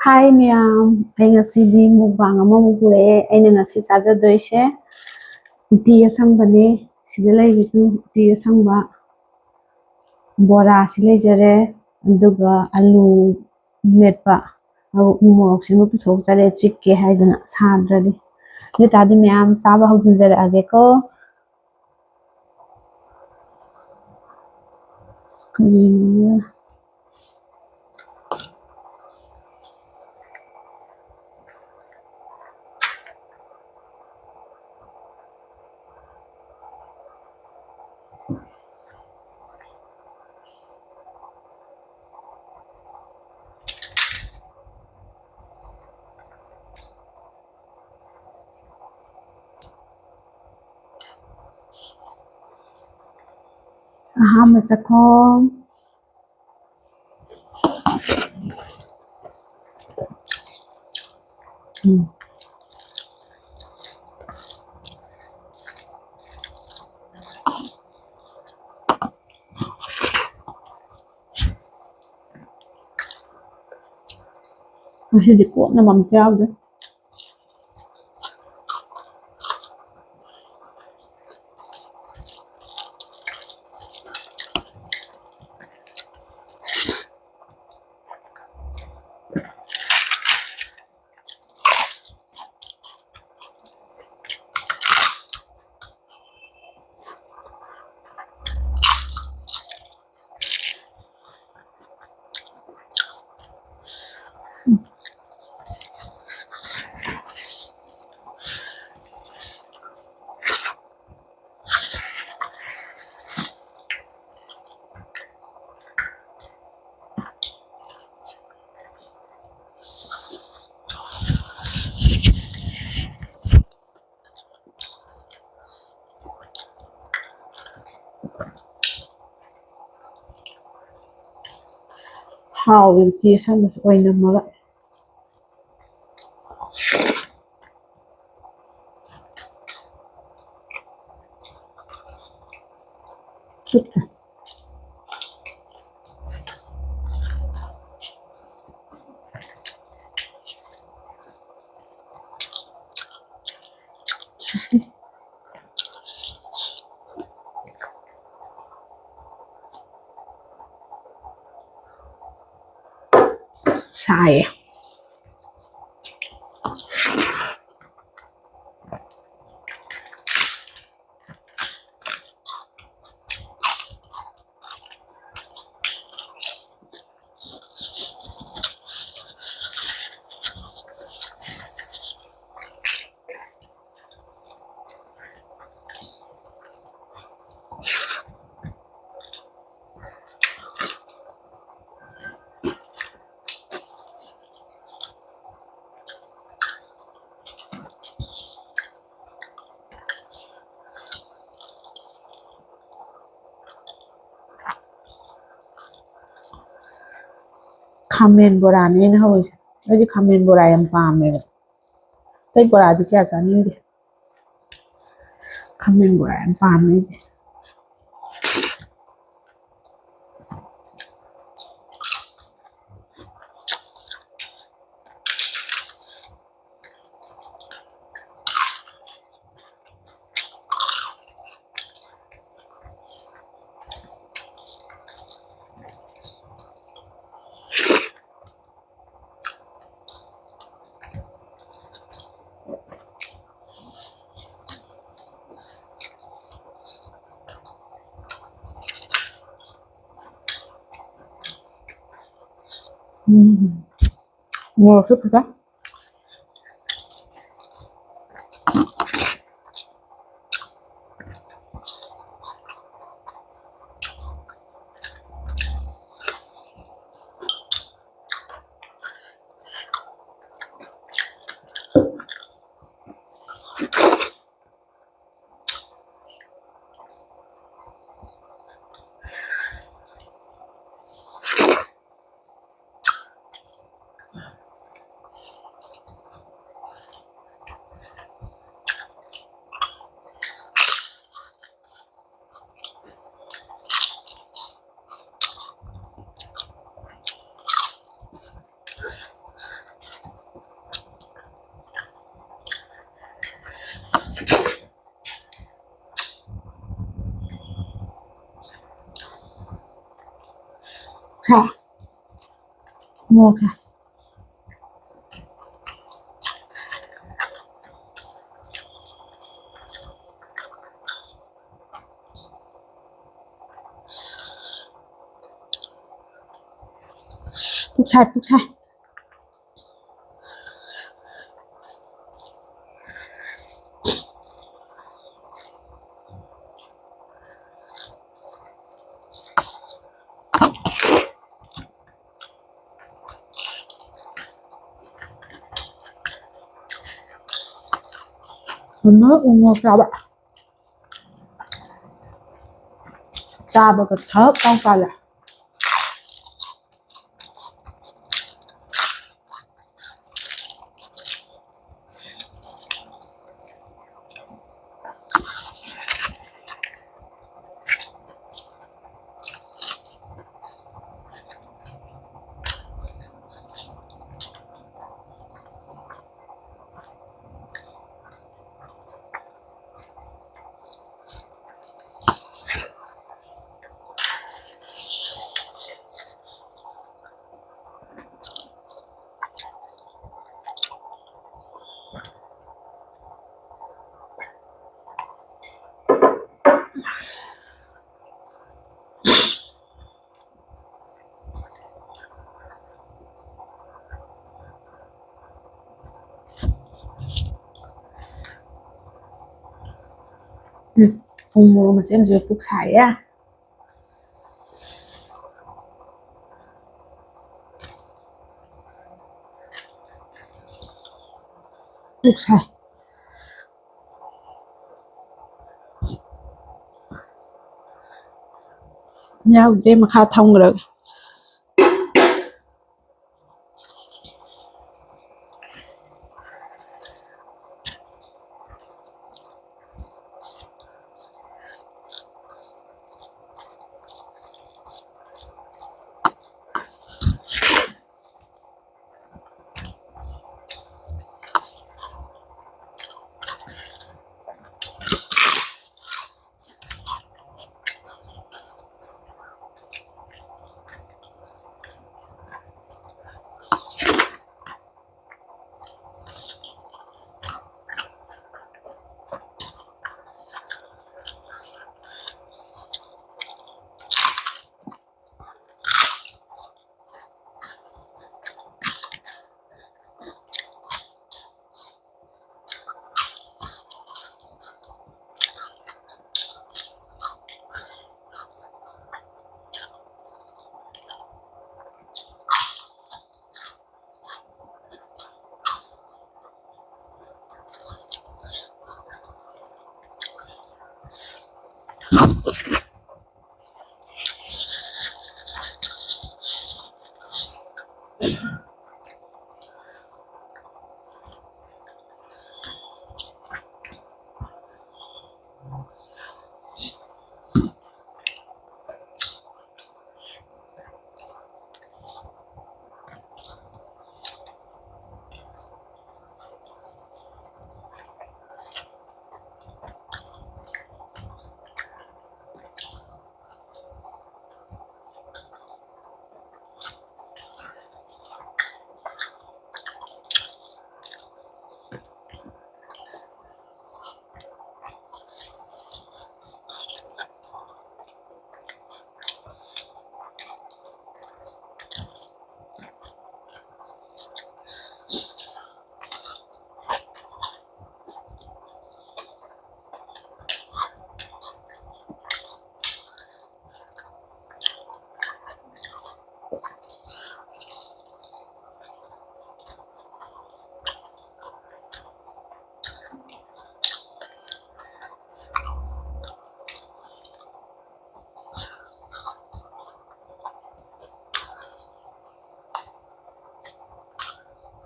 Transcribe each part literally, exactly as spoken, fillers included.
ꯍꯥꯏ ꯃꯌꯥꯝ, ꯑꯩ ꯉꯁꯤꯗꯤ mukbang ꯑꯃꯃꯨꯛ ꯄꯨꯔꯛꯑꯦ꯫ ꯑꯩꯅ ꯉꯁꯤ ꯆꯥꯖꯗꯣꯏꯁꯦ ꯎꯇꯤ ꯑꯁꯪꯕꯅꯦ꯫ ꯁꯤꯗ ꯂꯩꯔꯤꯕ ꯎꯇꯤ ꯑꯁꯪꯕ, ꯕꯣꯔꯥꯁꯤ ꯂꯩꯖꯔꯦ, ꯑꯗꯨꯒ ꯑꯂꯨ ꯃꯦꯠꯄ, ꯎ ꯃꯣꯔꯣꯛꯁꯤꯃ ꯄꯨꯊꯣꯛꯆꯔꯦ, ꯆꯤꯛꯀꯦ ꯍꯥꯏꯗꯅ ꯁꯥꯗ꯭ꯔꯗꯤ꯫ ꯑꯗꯨ ꯑꯣꯏꯇꯥꯔꯗꯤ ꯃꯌꯥꯝ ꯆꯥꯕ ꯍꯧꯖꯤꯟꯖꯔꯛꯑꯒꯦꯀꯣ꯫ ꯀꯔꯤꯅꯣ? ꯑꯍꯥꯟꯕ ꯆꯥꯛꯈꯣꯝ꯫ ꯎꯝ꯫ ꯉꯁꯤꯗꯤ ꯀꯣꯠꯅꯕ ꯑꯝꯇ ꯌꯥꯎꯗꯦ꯫ ꯍꯥꯎꯋꯦ ꯎꯇꯤ ꯑꯁꯪꯕꯁꯦ ꯑꯣꯏꯅꯝꯃꯒ꯫ ꯆꯨꯞꯀ꯫ ꯁꯥꯏꯌꯦ꯫ ꯈꯥꯃꯦꯟ ꯕꯣꯔꯥꯅꯦ ꯑꯩꯅ ꯍꯧꯔꯤꯁꯦ꯫ ꯑꯩꯗꯤ ꯈꯥꯃꯦꯟ ꯕꯣꯔꯥ ꯌꯥꯝ ꯄꯥꯝꯃꯦꯕ꯫ ꯑꯇꯩ ꯕꯣꯔꯥꯗꯤ ꯀꯌꯥ ꯆꯥꯅꯤꯡꯗꯦ꯫ ꯈꯥꯃꯦꯟ ꯕꯣꯔꯥ ꯌꯥꯝ ꯄꯥꯝꯃꯦ ꯑꯩꯗꯤ꯫ ꯎꯝ꯫ ꯃꯣꯔꯣꯛꯁꯨ ꯈꯤꯇꯪ꯫ ꯁꯥ꯫ ꯃꯣꯔꯣꯛꯁꯦ꯫ ꯁꯥꯏ, ꯄꯨꯛ ꯁꯥꯏ꯫ ꯑꯃ ꯎꯃꯣꯔꯣꯛ ꯆꯥꯕ꯫ ꯆꯥꯕꯒ ꯊꯛ ꯂꯥꯎ ꯆꯥꯜꯂꯦ꯫ ꯎꯝ, ꯎ ꯃꯣꯔꯣꯛ ꯃꯆꯦꯠ ꯑꯃꯁꯨ ꯄꯨꯛ ꯁꯥꯏꯌꯦ꯫ ꯄꯨꯛ ꯁꯥꯏ꯫ ꯌꯥꯎꯗ꯭ꯔꯦ, ꯃꯈꯥ ꯊꯝꯈ꯭ꯔꯒꯦ꯫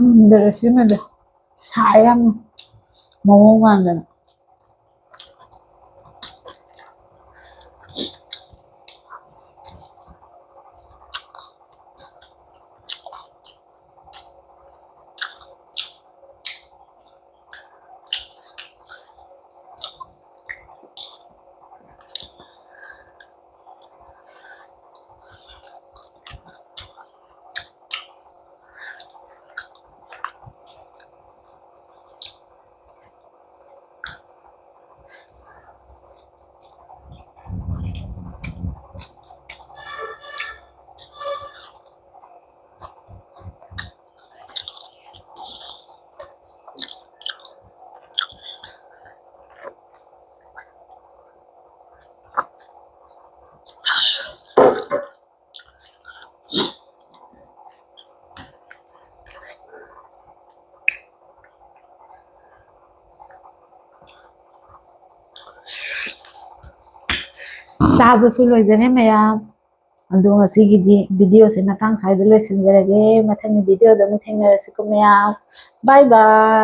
ꯉꯝꯗꯔꯦ ꯁꯤꯃꯗꯤ꯫ ꯁꯥꯏ ꯌꯥꯝꯅ꯫ ꯃꯑꯣꯡ ꯃꯥꯟꯗꯅ꯫ ꯆꯥꯕꯁꯨ ꯂꯣꯏꯖꯔꯦ ꯃꯌꯥꯝ꯫ ꯑꯗꯣ ꯉꯁꯤꯒꯤꯗꯤ video ꯁꯦ ꯃꯇꯥꯡ ꯁ꯭ꯋꯥꯏꯗ ꯂꯣꯏꯁꯤꯟꯖꯔꯒꯦ꯫ ꯃꯊꯪꯒꯤ video ꯗ ꯑꯃꯨꯛ ꯊꯦꯡꯅꯔꯁꯤꯀꯣ ꯃꯌꯥꯝ꯫ Bye bye꯫